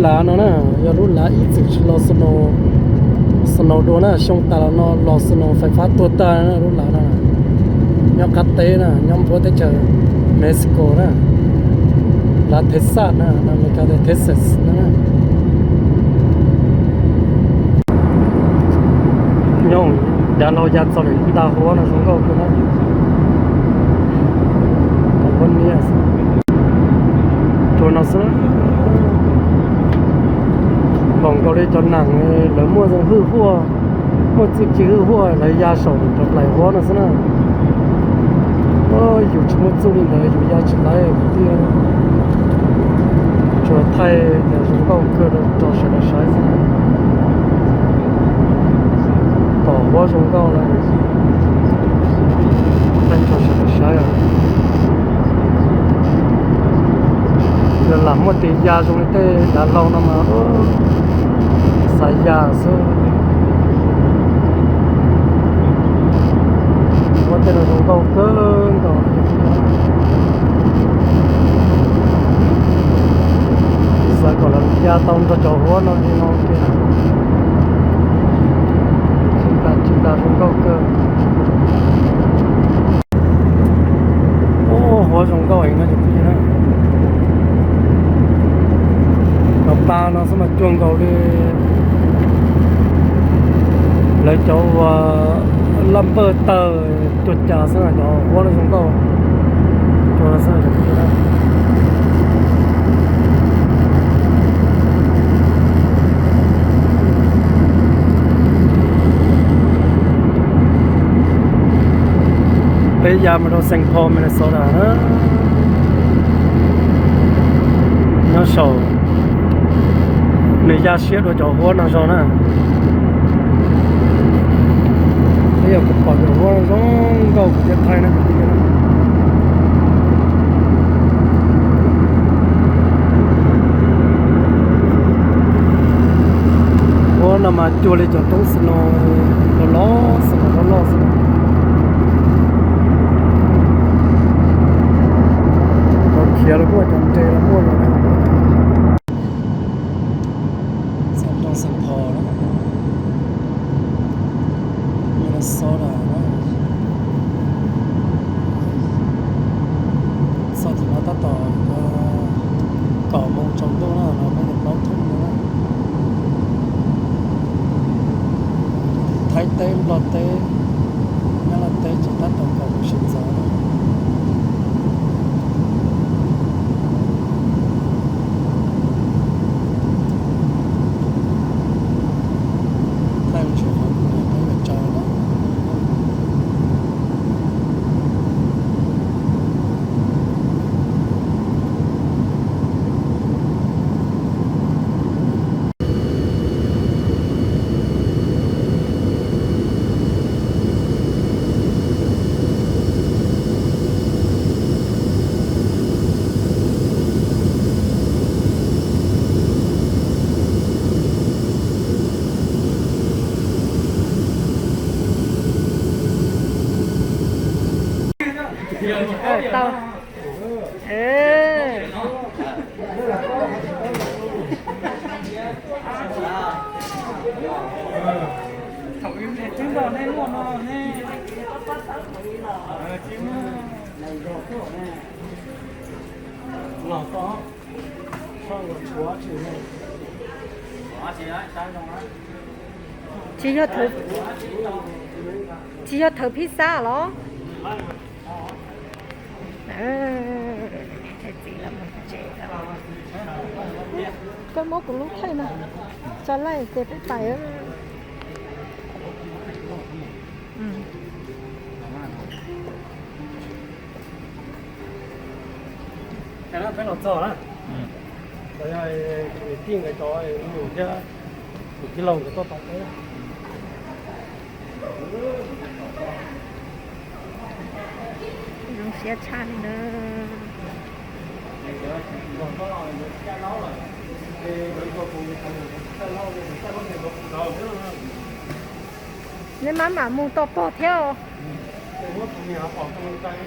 Lav no na, yog lub lav ib txwm tsis los snow, snow dua na, xyoo tas los no los snow fais fab tuag tag na lub lav no. Nyob qab teb na, nyob npuab teb chaws Mexico na, lav Texas na, Amelikas tias Texas na. Nyob dav laug ya txog lawm, nta huab no zoo nkauj kawg na. Huab niab rua no xwb. Npaum nkaus li cov neeg lawv muaj zoo hwj huaj, muaj txuj ci hwj huaj lawv ya saum cov plaim huab no xwb na. Yus tsis muaj txuj li ntawd yus ya tsis laib kwv tij. Tsuas thaij cov zoo nkauj kawg rau sawv daws saib xwb. Pom huab zoo nkauj lawm, thaij rau sawv daws saib. Yog lam muaj tes ya zoo li tej dav laug no mas xav ya xwb. Huab tej no zoo nkauj kawg nkaus. Xav kom lawv ya tau nrog cov huab no li no kiag. Tsis tas, tsis tas, zoo nkauj kawg. Ub, huab zoo nkauj heev no cov phooj ywg na. Cov pa no xwb mas cuag nkaus li lawv cov uas laj npawj tawg cuag cas xwb na, cov huab no zoo nkauj. Peb ya mus rau Saint Paul, Minnesota na. Nyob saum nws ya siab dua cov huab no zog na. Peb yog kuv pom cov huab zoo nkauj kuv thiaj thaij na. Huab no mas cuag li cov roob snow loj loj, snow loj loj xwb. Cov khiav los muaj, cov nres los muaj. Txog rau Saint Paul, Minnesota na. Txog tim no tab tom kaum moos tsaus ntuj na, los peb plaub thoob no na. Thaib teb, Nplog teb, Nyab Laj teb ces tab tom kaum moos sawv ntxov na. Thaij mus tsev qhov kuv peb yuav tsaws na. Tau. Tsis yog thawv, tsis yog thawv phij xab los? Koj muab kuv lub thaij no tso laij ces peb pais. Peb los txog na. Txawm yog tij nkawd cov me nyuam thiab tus tij laug nkawd tuaj tau peb. Zoo siab tshaj li na. Neb maj mam mus tau pog thiab os. Ub, tus niam ho pom tus niam tais.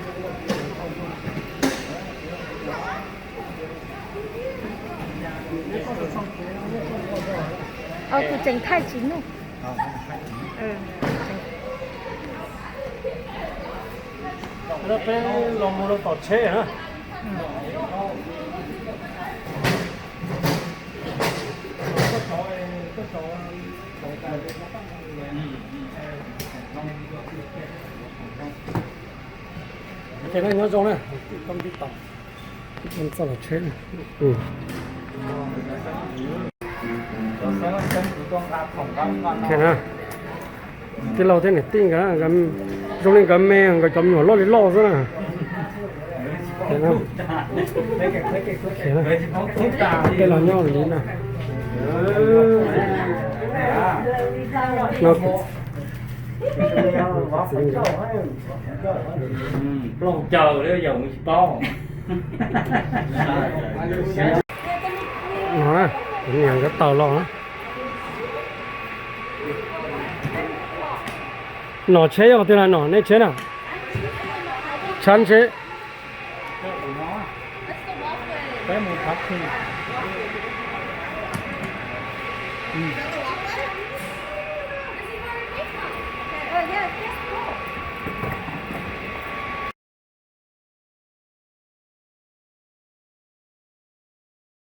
Kuv tseem thaij tsis muaj. Peb los mus rau tom tsheb na. Ces nej nyob zoo na, txoj los tsheb. Tij laug thiab niam tij nkawd, zoo li nkawd me nkawd cov me nyuam loj li loj xwb na. Tej los nyob li na. No, no, niam nkawd tawm los. Nom tsheb yog qhov twg na, nom nej tsheb na? Tshav tsheb.